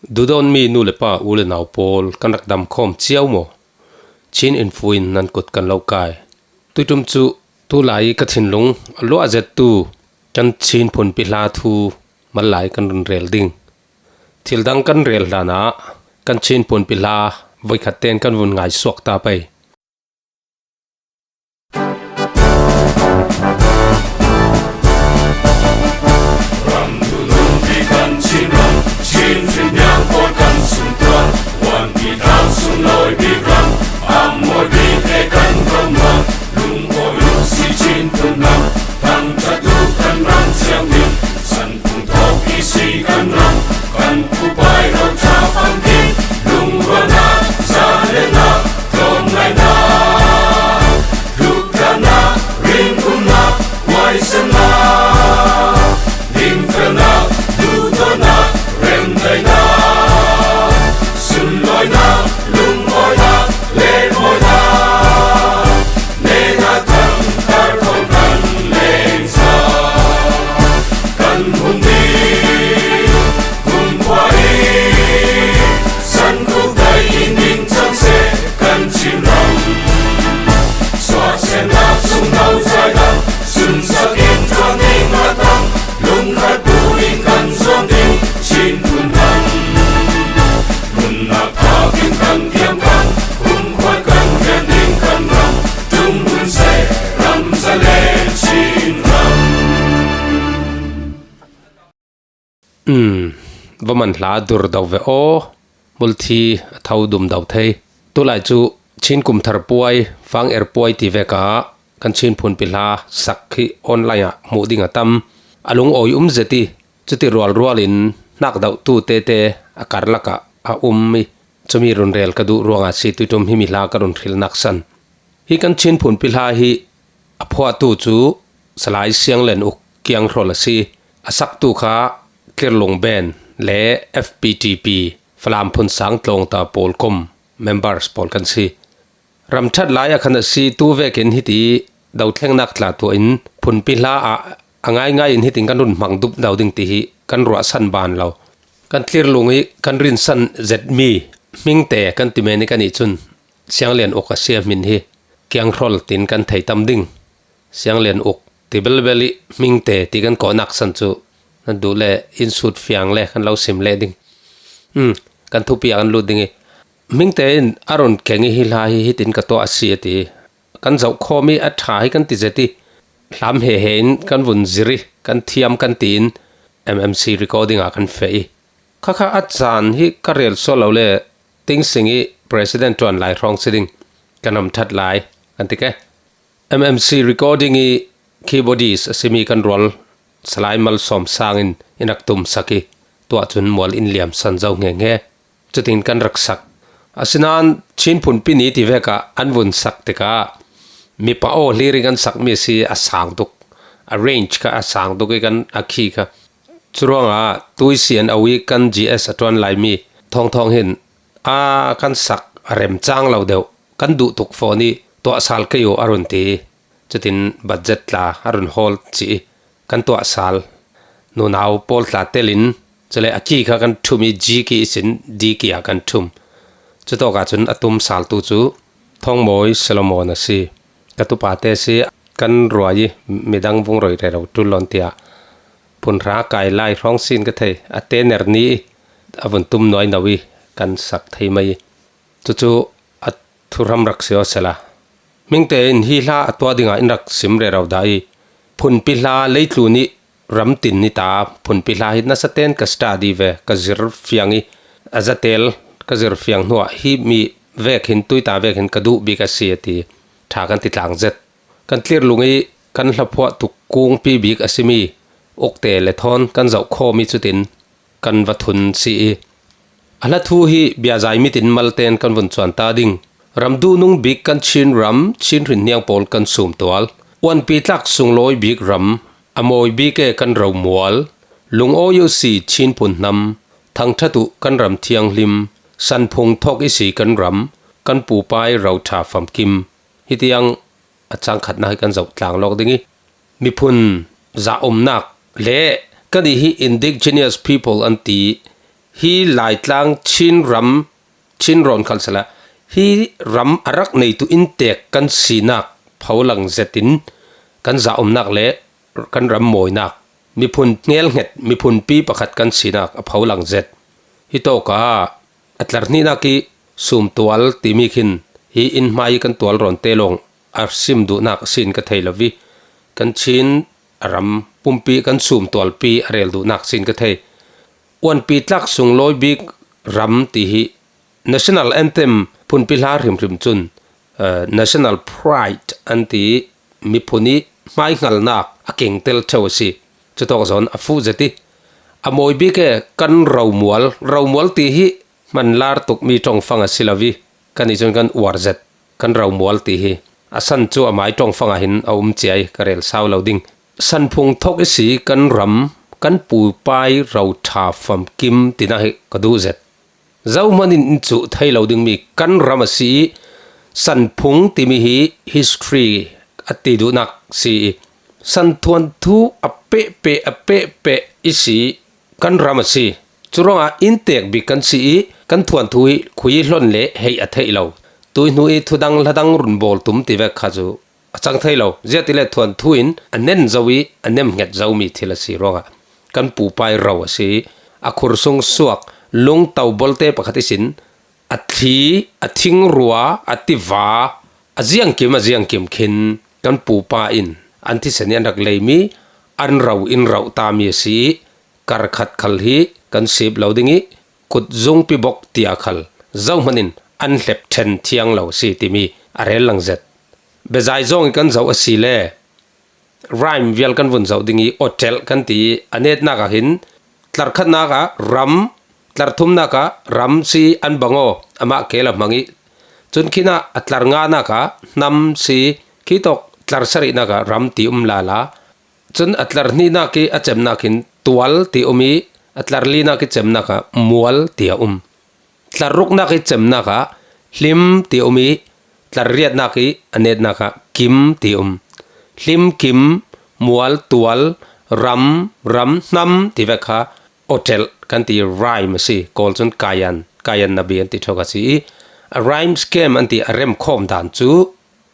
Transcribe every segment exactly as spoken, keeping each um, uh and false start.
Duhdawtmi nu le pa, u le nau pawl, kan rak dam khawm ciau maw? Chin Info in nan kut kan lo kai. Tuiṭum cu tulai ka thinlung a luah zettu kan Chin phunpi hla thu mal lai kan run rel ding. Thil dang kan rel hlanah kan Chin phunpi hla voikhat tein kan vun ngaisuak ta pei. Ram duhnung bik kan Chin ram, Chin hrin hniang pawl kan sum tuar, huan bik ram, sunglawi bik ram, a mawi bik he kan ro mual, lungawi uhsi Chin phun ram, thangṭhat uh kan ram thianghlim, san phung thawk ihsi kan ram, kan pupai ro ṭha famkim, lungrualnak, zalennak, tlawmngaihnak, hlutdannak, rinumnak, huaisennak, dingfelnak, duhdawtnak, remdaihnak, sunlawinak, lungawinak, lehmawinak, nena thangtar thawng kan leng sa. Kan hung ding kumkhua i san khuk dai in ningcang seh kan Chin ram. Suahsiatnak sung no zai dang, sunsak in ṭuan ding a tam, lungkhat bu in kan zuam ding Chin phun ram. Nunnak thakin kan kiam kan, kumkhua kan rian ding kan ram, ṭum hun seh ram zalen Chin ram. Um, va man hla dur do ve aw, multhi a tho dum do thei. Tulai cu Chin kumthar puai, fang er puai ti vek ah kan Chin phunpi hla sak hi online ah hmuh ding a tam. A lungawi um zet i, cuti rualrual in hnak dohtu tete a karlak ah a um i, cumi run rel ka duh ruangah si tuiṭum himi hla ka run hrilnak san. Hi kan Chin phunpi hla hi a phuahtu cu Salai Sianglen Uk Kiang Hrawl a si. A saktu kha Tlirlung Ben le F P T P, Falam Phunsang Tlawngta Pawlkom members pawl kan si. Ramṭhat lai a khan a si tu vekin hiti dothlengnak tla tuah in phunpi hla ah a ngaingai in hitin kan run hmang dup do ding ti hi kan ruahsan ban lo. Kan Tlirlung i kan rinsan zetmi Hmingte kan ti men i kan ih cun Sianglian Uk a si a hmin hi Kiang Hrawl tin kan thei tam ding. Sianglian Uk ti belbel i Hmingte ti kan kawhnak san cu nan duh le in sut fiang le kan lo sim leh ding. Um, kan thupi ah kan lut ding i Hmingte in a run keng i hi hla hi hitin ka tuah a si a ti. Kan zoh khawm i a ṭha hi kan ti zet i hlam hehe in kan vun zir i kan thiam kan tiin M M C recording ah kan feh i khakha a caan hi ka rel sual lo le Tingsing i President ṭuan lai hrawng si ding kan ramṭhat lai kan ti ke. M M C recording i keyboardist a simi kan rual Salai Malsawm Sang in in rak tum sak i tuah cun mual in liam san zo nghe nghe. Cutin kan rak sak. Asinain Chin phunpi ni ti vek ah an vun sak tikah mipa aw hlir i kan sakmi a si a sang tuk. A range kha a sang tuk i kan a khi kha. Curuangah tuisi an au i kan G S a ṭuan laimi thawngthawng hin a kan sak a rem cang lo deuh, kan duh tuk fawn i tuah sal kei uh a run ti. Cutin budget tla a run hawl ci i kan tuah sal. Nunau pawl tla telin cule a ki kha kan ṭhum i G ki ihsin D ki ah kan ṭhum. Cutawk ahcun a tum saltu cu Thawngmawi Solomon a si. Ka tupate a si, kan ruai i midang vung roi rero ṭul lawn tiah phunhra kai lai hrawng sin ka thei. A tener ni i a vun tum nuai no i kan sak thei mai i cucu a thuhram rak si aw sela. Hmingte in hi hla a tuah dingah in rak sim rero dah i phunpi hla leitlun i ramtin ni ta phunpi hla hi nasa ten ka study ve, ka zir fiang i a zatel ka zir fiang hnuah hi mi vek hin tuita vek hin ka duh bik a si a ti ṭha kan ti tlang zet. Kan Tlirlung i kan hlaphuah tuk kungpi bik a simi Ukte le thawn kan zoh khawm i cutin kan va thun si i a hla thu hi biazai mitin malten kan vun cuan ta ding. Ram duhnung bik kan Chin ram, Chin hrin hniang pawl kan sum tual. Uanpi tlak sunglawi bik ram, a mawi bik e kan ro mual. Lungawi uhsi Chin phun hnam, thangṭhat uh kan ram thianghlim, sanphung thawk ihsi kan ram, kan pupai ro ṭha famkim. Hitiang a cang khatnak hi kan zoh tlang lawk ding i, miphun zaumnak le kan i hi indigenous people an ti Hi Laitlang Chin ram, Chin rawn khal sela, hi ram a rak neitu intek kan sinak pho lang zetin kan zahawmnak le kan ram mawinak, miphun ngelnghet, miphunpi pakhat kan sinak a pho lang zet. Hi tawka a tlar hnihnak i sumtual timi khin hi in hmai kan tual rawn te lawng a sim duhnak a sin ka thei lo vi. Kan Chin a ram pumpi kan sumtualpi a rel duhnak sin ka thei. Uanpi tlak sunglawi bik ram ti hi national anthem phunpi hla hrimhrim chun, eh, national pride an ti, miphun i hmaihngalnak a kengtel theu a si. Chutawk zawn a fuh zet i, a mawi bik e kan romual, romual ti hi hman lar tuk mi ṭawngfang a si lo vi. Kan i chun kan uar zet, kan romual ti hi. A san chu a mai ṭawngfangah hin a um chiai ka rel sau lo ding. Sanphung thawk i si kan ram, kan pupai ro ṭha famkim tina hi ka duh zet. Zohmanin in chuh thei lo ding mi kan ram a si i, sanphung timi hi history a ti duhnak si i, santhuanthu a pehpeh, a pehpeh i si kan ram a si. Churuangah intek bik kan si i, kan thuanthu hi khui i hlawn le hei a theih lo. Tui hnu i thudang hladang run bawl tum ti vek kha chu a chang thei lo. Ziahtile thuanthu in a nen zo i a nemnghet zo mi thil a si ruangah kan pupai ro a si. A khur sung suak lungto bawlte pakhat i sin, a thli, a thingrua, a tiva, a ziangkim, a ziangkim khin kan pupa in an thisen i an rak lei mi, an ro in ro ta mi a si i, kar khat khal hi kan sip lo ding i, kut zungpi bawk tia khal zohmanin an hlep ṭhen thiang lo si timi a rel lang zet. Bezai zawng i kan zoh a si le, rhyme vial kan vun zoh ding i, hotel kan ti i, a netnak ah hin tlar khatnak ah ram, tlar thumnak ah ram si an bang aw, amah kel a hmang i, chun khinah a tlar nganak ah hnam si, khi tawk tlar sarihnak ah ram ti um lala, chun a tlar hnihnak i a chemnak hin tual ti um i, a tlar linak i chemnak ah mual ti a um. Tlar ruknak i chemnak ah hlim ti um i, tlar riatnak i a netnak ah kim ti um. Hlim, kim, mual, tual, ram, ram, hnam ti vek kha hotel kan ti rhyme a si. Kawl chun kayan, kayan nabi an ti thawk a si i, a rhyme scheme an ti a rem khawm dan chu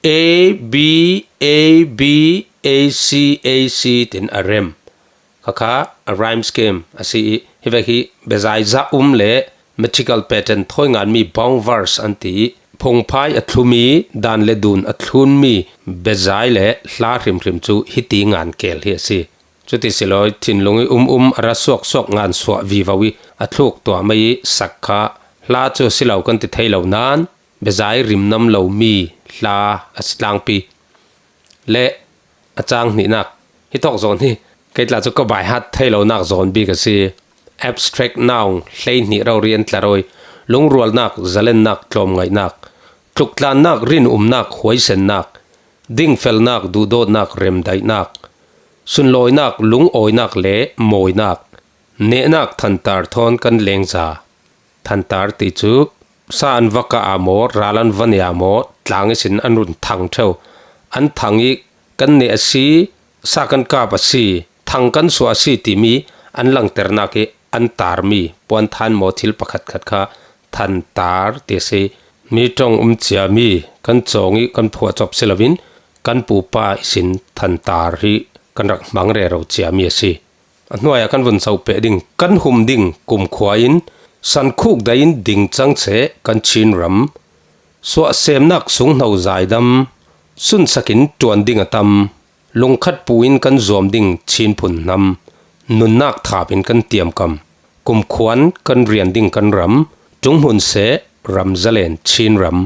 A, B, A, B, A, C, A, C tin a rem. Kha kha a rhyme scheme a si i, hi vek hi bezai zah um le metrical pattern thawi ngan mi bound verse an ti i, phungphai a thlum i, dan le dun a thlun mi bezai le hla hrimhrim chu hiti ngan kel hi a si. Chuti si lawi thinlung i um um a ra suak suak ngan suah vivo i a thluk tuah mai i sak kha hla chu a si lo kan ti thei lo nan, bezai rimnam lo mi hla a si tlangpi le a chang hnihnak. Hi tawk zawn hi kei tla chu ka baihat thei lonak zawn bik a si. Abstract noun, hleihnih rori an tla rawi, lungrualnak, zalennak, tlawmngaihnak, tluktlannak, rinumnak, huaisennak, dingfelnak, duhdawtnak, remdaihnak, sunlawinak, lungawinak le mawinak, nehnak, thantar thawn kan lengza. Thantar ti chu sa an va kah a maw, ral an va nei a maw, tlang ihsin an run thang theu. An thang i kan neh a si, sa kan kap a si, thang kan suah a si timi an langternak i an tar mi puanthan maw thil pakhat khat kha thantar ti a si. Mi ṭawng um cia mi kan cawng i kan phuah chawp si loin kan pupa ihsin thantar hi kan rak hmang rero cia mi a si. A hnuaiah kan vun zoh peh ding, kan hum ding kumkhua in sankhuk daihin ding chang che kan Chin ram. Suahsemnak sung hno zaidam, sunsakin ṭuan ding a tam. Lungkhat puin kan zuam ding Chin phun hnam, nunnak thapin kan tiamkam. Kumkhuan kan rian ding kan ram, ṭung hmun se ram zalen Chin ram.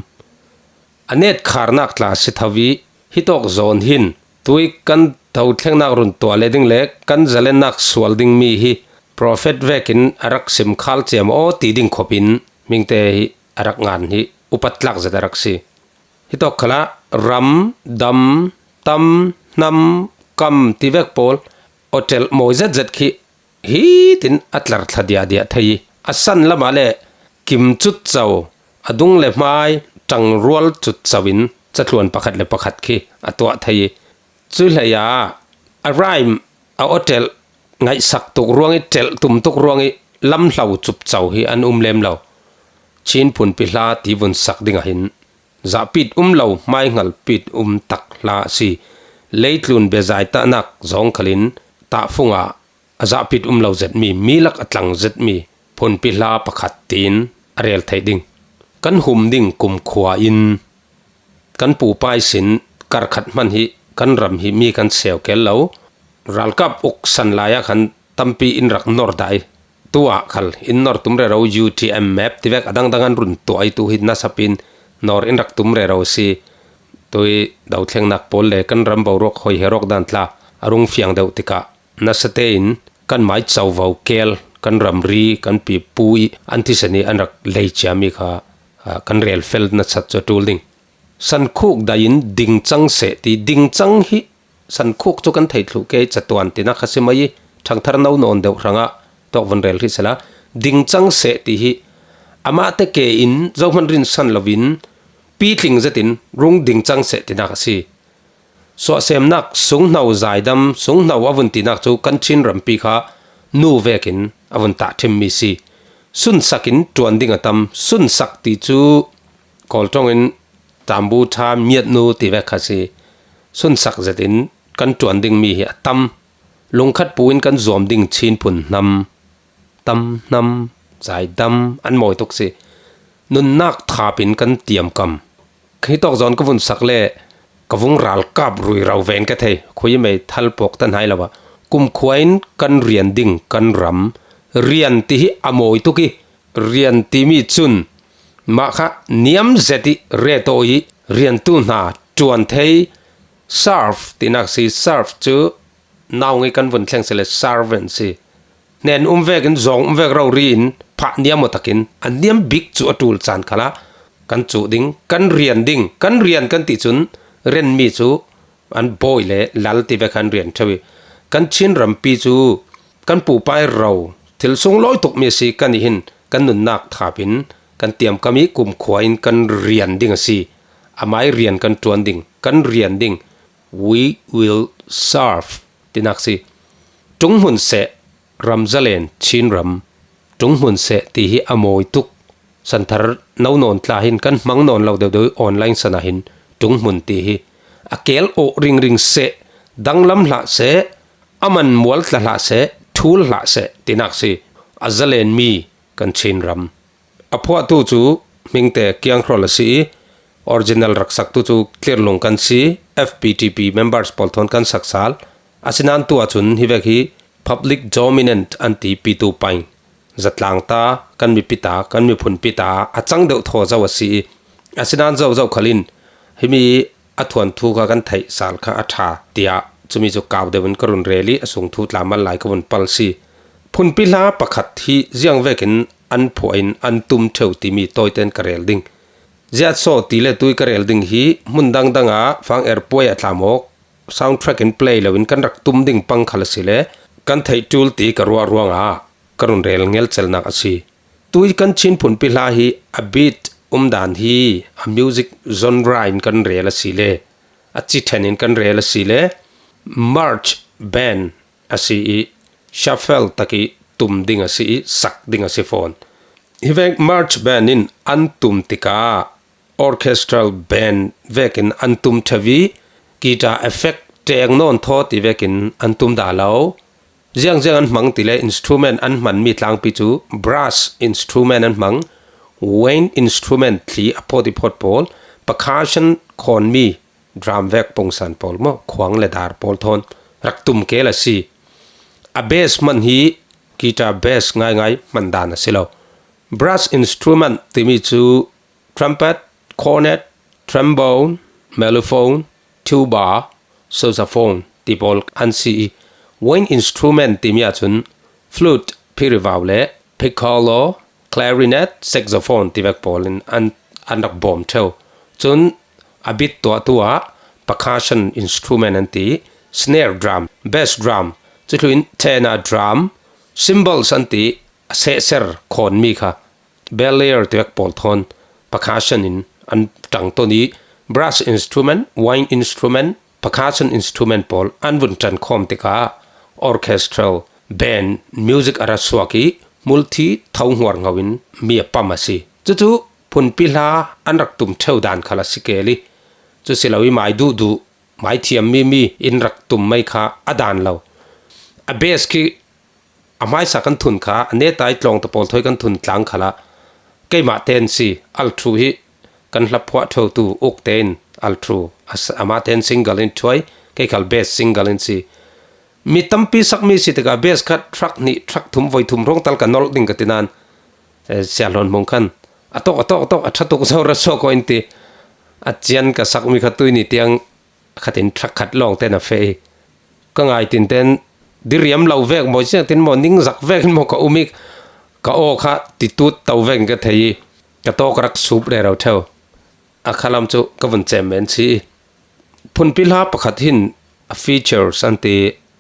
A netkharnak tla a si tho i, hi tawk zawn hin tui kan do thlengnak run tuah leh ding le kan zalennak sual ding mi hi prophet vekin a rak sim khal ciam aw ti ding khopin hmingte hi a rak ngan hi upat tlak zet a rak si. Hi tawk khalah ram, dam, tam, hnam, kam ti vek pawl hotel mawi zet zet khi hitin a tlar thla diahdiah thei i, a san lamah le kim chutcho, a dung le hmai ṭangrual chutchoin chatuan pakhat le pakhat khi a tuah thei i, chu hleia a rhyme a hotel ngaihsak tuk ruang i, telh tum tuk ruang i, lamhlo cupco hi an um lem lo. Chin phunpi hla ti vun sak ding ahin, zahpit um lo, hmaingal pit um tak hla a si. Leitlun bezai tahnak zawng khalin tahfungah a zahpit um lo zetmi, mi lak a tlang zetmi phunpi hla pakhat tiin a rel theih ding. Kan hum ding kumkhua in kan pupa i sin kar khat hman hi kan ram hi mi kan seu kel lo. Ralkap uk san lai ah khan tampi in rak nor dah i. Tu ah khal in nor tum rero, U T M map ti vek a dangdang an run tuah i, tu hi nasapin nor in rak tum rero si. Tui dothlengnak pawl le kan ram boruak hoi herawk dan tla a rung fiang deuh tikah nasa tein kan mai covo kel, kan ramri, kan pipu i an thisen i an rak lei ciami kha, aa, kan rel fel nasat cu a ṭul ding. Sankhuk dai in ding cang seh ti, ding cang hi sankhuk cu kan theih thluh ke i, catuan tinak kha si mai i, ṭhangthar no nawn deuh hrangah tawk vun rel hrih sela, ding cang seh ti hi amah te ke in zohman rinsan loin pitling zetin rung ding cang seh tinak a si. Suahsemnak sunghno zaidam, sunghno a vun tinak cu kan Chin rampi kha nu vekin a vun tahṭhimmi si. Sunsak in ṭuan ding a tam. Sunsak ti cu Kawl ṭawng in tambu ṭha miatnu ti vek kha si. Sunsak zetin kan ṭuan dingmi hi a tam. Lungkhat pu in kan zuam ding Chin phun hnam, tam hnam, zaidam an mawi tuk si. Nunnak thap in kan tiamkam. Khi tawk zawn ka vun sak le ka vung ralkap rui ro ven ka thei. Khui mei thal pawk ta hnai lo ah, kumkhua in kan rian ding kan ram. Rian ti hi a mawi tuk i, rian timi cun mah kha niam zet i, reto i, riantu hna ṭuan thei. Serve tinak si. Serve cu naung i kan vun thleng si le servant si. Hnen um vekin zawng um vek rori in phah niam aw takin a niam bik cu a ṭul caan khalah kan cuh ding, kan rian ding. Kan rian kan ti cun renmi cu an bawi le lal ti vek an rian ṭheu i, kan Chin rampi cu kan pupa i ro thil sunglawi tukmi a si. Kan i hin kan nunnak thap in kan tiamkam i kumkhua in kan rian ding a si. Amai rian kan ṭuan ding, kan rian ding. We will serve tinak si. Ṭung hmun seh, ram zalen, Chin ram. Ṭung hmun seh ti hi a mawi tuk. Santhar no nawn tla hin kan hmang nawn lo deuhdeuh i, online san ah hin ṭung hmun ti hi a kel awh ringring seh, danglam hlah seh, a man mual tla hlah seh, ṭhul hlah seh tinak si. A zalenmi kan Chin ram. A phuahtu cu hmingte kianghrol a si i, original rak saktu cu Tlirlung kan si, F P T P members pawl thawn kan sak sal. Asinain tu ahcun hi vek hi public dominant an ti, pitu paing. Zatlang ta, kan mipi ta, kan miphunpi ta a cang deuh thaw zo a si i, asinain zozo khalin himi a thuanthu kha kan theih sal kha a ṭha, tiah cumi cu kau deuh in ka run rel i, a sung thu tla mal lai ka vun pal si. Phunpi hla pakhat hi ziang vekin an phuah in an tum ṭheu timi tawiten ka rel ding. Ziatsaw ti le tui ka rel ding hi hmun dangdang ah fang er puai a tlam awk, soundtrack in play loin kan rak tum ding pang khal a si le kan theih ṭul ti ka ruah ruangah ka run rel ngelcelnak a si. Tui kan Chin phunpi hla hi a beat um dan hi a music genre in kan rel a si le, a ci ṭhen in kan rel a si le, march band a si i, shuffle tak i tum ding a si i, sak ding a si fawn. Hi vek march band in an tum tikah orchestral band vekin an tum ṭheu i, guitar effect ṭeng nawn thaw ti vekin an tum dah lo. Ziangziang an hmang ti le instrument an hmanmi tlangpi cu brass instrument an hmang, wind instrument thli a phawt i phawt pawl, percussion khawnmi drum vek pungsan pawl maw, khuang le dar pawl thawn rak tum kel a si. A bass hman hi guitar bass ngaingai hman dan a si lo. Brass instrument timi cu trumpet, cornet, trombone, mellophone, tuba, sousaphone ti pawl an si i, wind instrument timi ahcun flute, phirivau le piccolo, clarinet, saxophone ti vek pawl in an, an rak bawm ṭheu. Cun a beat tuahtu ah percussion instrument an ti, snare drum, bass drum, cuthluin tenor drum, cymbals an ti, a sehser khawnmi kha, bell lyre ti vek pawl thawn percussion in an ṭangton i, brass instrument, wind instrument, percussion instrument pawl an vun ṭankhawm tikah orchestral band music a ra suak i, multhi tho huar ngauin mi a pam a si. Cucu phunpi hla an rak tum ṭheu dan khal a si keli. Cu si lo i mai duhduh, mai thiam mi mi in rak tum mai kha a dan lo. A bass khi a hmaisa kan thun kha, a netai tlawngta pawl thawi kan thun tlang khalah keimah ten si, alṭhu hi kan hla phuah ṭheutu uk tein alṭhu, a s-, amah ten single in thuai, kei khal bass single in si. Mi tampi sak mi si tikah bass khat track hnih, track thum, voi thum hrawng tal ka nolh ding ka ti nan, eh, Sia Hlawn Hmung khan, "A tawk, a tawk, a tawk, a ṭha tuk zo ra suak aw," in ti. A cian ka sak mi kha tuini tiang khatin track khat lawng ten a feh i. Ka ngai tin ten diriam lo vek maw, ziang tin maw, ningzak vek in maw ka um i, ka aw kha titut to vek in ka thei i, ka tawk rak sup rero ṭheu. A khalam cu ka vun cem men si i. Phunpi hla pakhat hin a features an ti,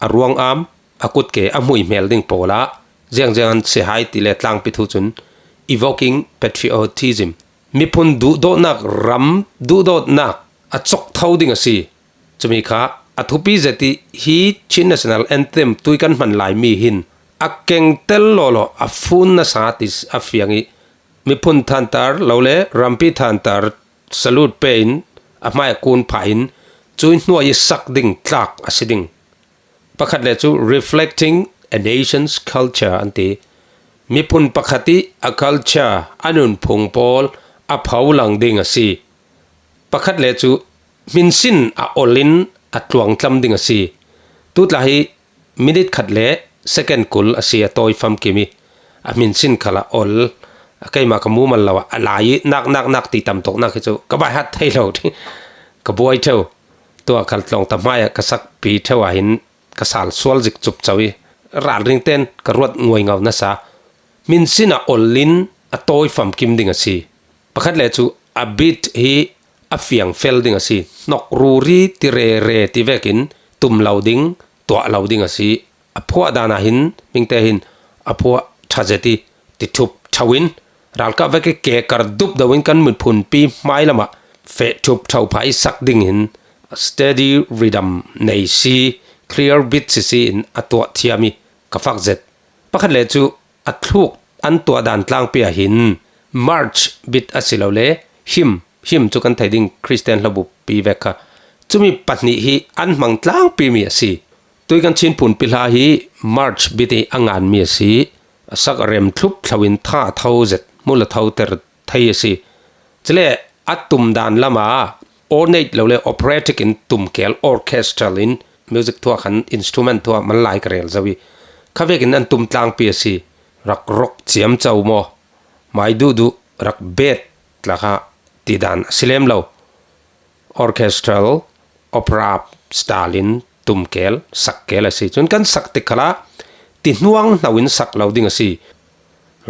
a ruangam, a kutke, a hmuihmel ding pawl ah ziangziang an si hai ti le tlangpi thu cun evoking patriotism, miphun duhdawtnak, ram duhdawtnak a cawk tho ding a si. Cumi kha a thupi zet i, hi Chin National Anthem tui kan hman lai mi hin a kengtel lawlaw a fun nasa ti a fiang i, miphun thantar lo le rampi thantar salute pe in a hmai a kun phah in cui hnuai i sak ding tlak a si ding. Pakhat le cu reflecting a nation's culture an ti. Miphun pakhat i a culture, a nunphung pawl a pho lang ding a si. Pakhat le cu hminsin a ol in a tluangtlam ding a si. Tutla hi minute khat le second kul a si a tawi famkim i, a hminsin khal a ol, a keimah ka mumal lo ah a lai i nak, nak, nak ti tam tawknak hi cu ka baihat thei lo ti ka buai ṭheu. Tuah khal tlawngta hmai ah ka sakpi ṭheu ah hin ka sal sual zik cupco i, ralring ten ka ruat nguaingau nasa. Hminsin a ol in a tawi famkim ding a si. Pakhat le cu a beat hi a fiangfel ding a si. Hnok ruri ti rere ti vekin tum lo ding, tuah lo ding a si. A phuah dan ah hin, mingte hin a phuah ṭha zet i, ti thup ṭheu in, ralkap vek i ke kar dup do in kan miphunpi hmai lam ah feh thup ṭheu phah i sak ding hin steady rhythm nei si, clear beat si si in a tuah thiam i ka fak zet. Pakhat le cu a thluk an tuah dan tlangpi ah hin march beat a si lo le hymn, hymn cu kan thei ding Khristian hlabuppi vek kha, cumi pahnih hi an hmang tlangpi mi a si. Tui kan Chin phunpi hla hi march beat i a ngan mi a si. A sak a rem thlup thlo in tha a tho zet, hmul a tho ter thei a si. Cule a tum dan lam ah ornate lo le operatic in tum kel, orchestral in music thuah khan instrument thuah man lai ka rel zo i, kha vekin an tum tlangpi a si. Rak rock ciamco maw, mai duhduh, rak bet tla kha ti dan a si lem lo. Orchestral, opera style in tum kel, sak kel a si. Cun kan sak tik khalah ti hnuang hno in sak lo ding a si.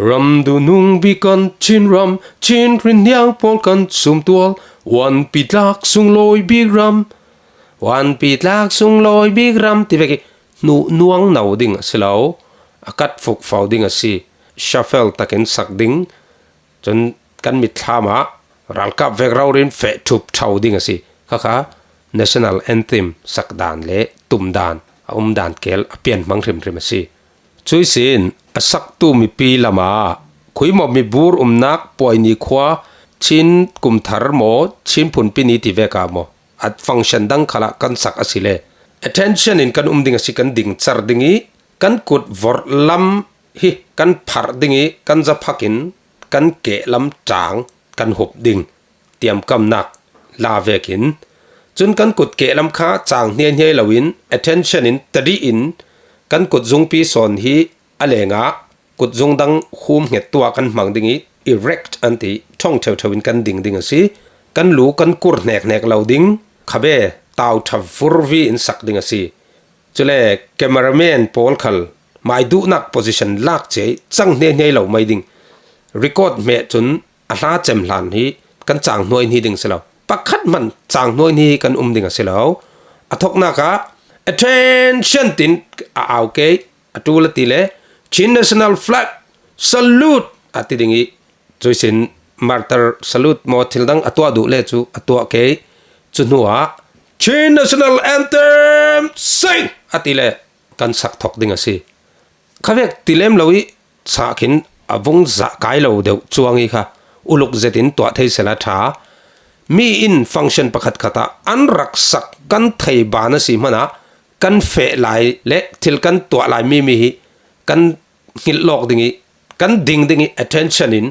Ram duhnung bik kan Chin ram, Chin hrinhniang pawl kan sumtual, Wanpi tlak sunglawi bik ram, Wanpi tlak sunglawi bik ram ti vek i hnu nuang no ding a si lo, a kat fukfau ding a si, shuffle takin sak ding, cun kan mitthlam ah ralkap vek rori in feh thup ṭheu ding a si. Khakha national anthem sak dan le tum dan a um dan kel a pian hmang hrimhrim a si. Cuihsin a saktu mipi lam ah khuimawh mibur umnak Puaini khua, Chin kumthar maw, Chin phunpi ni ti vek ah maw, a function dang khalah kan sak a si le attention in kan um ding a si, kan dingcar ding i kan kut vorh lam hi kan pharh ding i kan zaphak in kan kehlam ṭang kan hup ding tiamkamnak la vekin, cun kan kut kehlam kha cang hniahniai loin attention in tadi in kan kut zungpi sawn hi a lengah kut zung dang hum hnget tuah kan hmang ding i erect an ti, ṭhawng ṭheuṭheu in kan ding ding a si. Kan lu kan kur hnekhnek lo ding, khabe tau ṭha vurvi in sak ding a si. Cule cameraman pawl khal mai duhnak position lak cia i cang hniahniai lo mai ding. Record hmeh cun a hla cem hlan hi kan cang hnuai hni ding si lo. Pakhat hmanh cang hnuai hni hi kan um ding a si lo. A thoknak ah attention tin a au ke, a ṭul a ti le Chin National Flag salute a ti ding i, cuihsin martyr salute maw thil dang a tuah duh le cu a tuah ke. Cu hnuah Chin National Anthem sing a ti le kan sak thok ding a si. Khavek ti lem lo i chah khin a vung zah kai lo deuh chuang hi kha uluk zetin tuah thei sela ṭha. Mi in function pakhat khatah an rak sak kan thei ban a si hmanah kan feh lai le thil kan tuah lai mi mi hi kan hngilh lawk ding ih kan ding ding ih attention in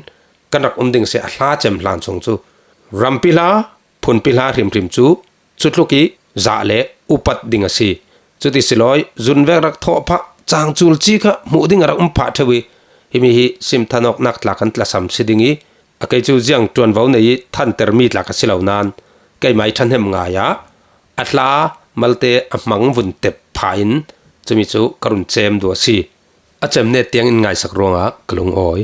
kan rak um ding a si a, hla cem hlan chung cu rampi hla, phunpi hla hrimhrim cu cutluk ih zah le upat ding a si. Cuti si lawi zunvek rak thawh phah cangcul ci kha hmuh ding a rak um phah ṭheu ih himi hi simthanawknak tla kan tlasam si ding ih a kei cu ziang ṭuanvo nei ih thantermi tla ka si lo nain keimah ih ṭhahnem ngai ah a hla malte a hmang vun tep phah in cumi cu ka run cem duh a si. A cem net tiang in ngaisak ruangah ka lungawi.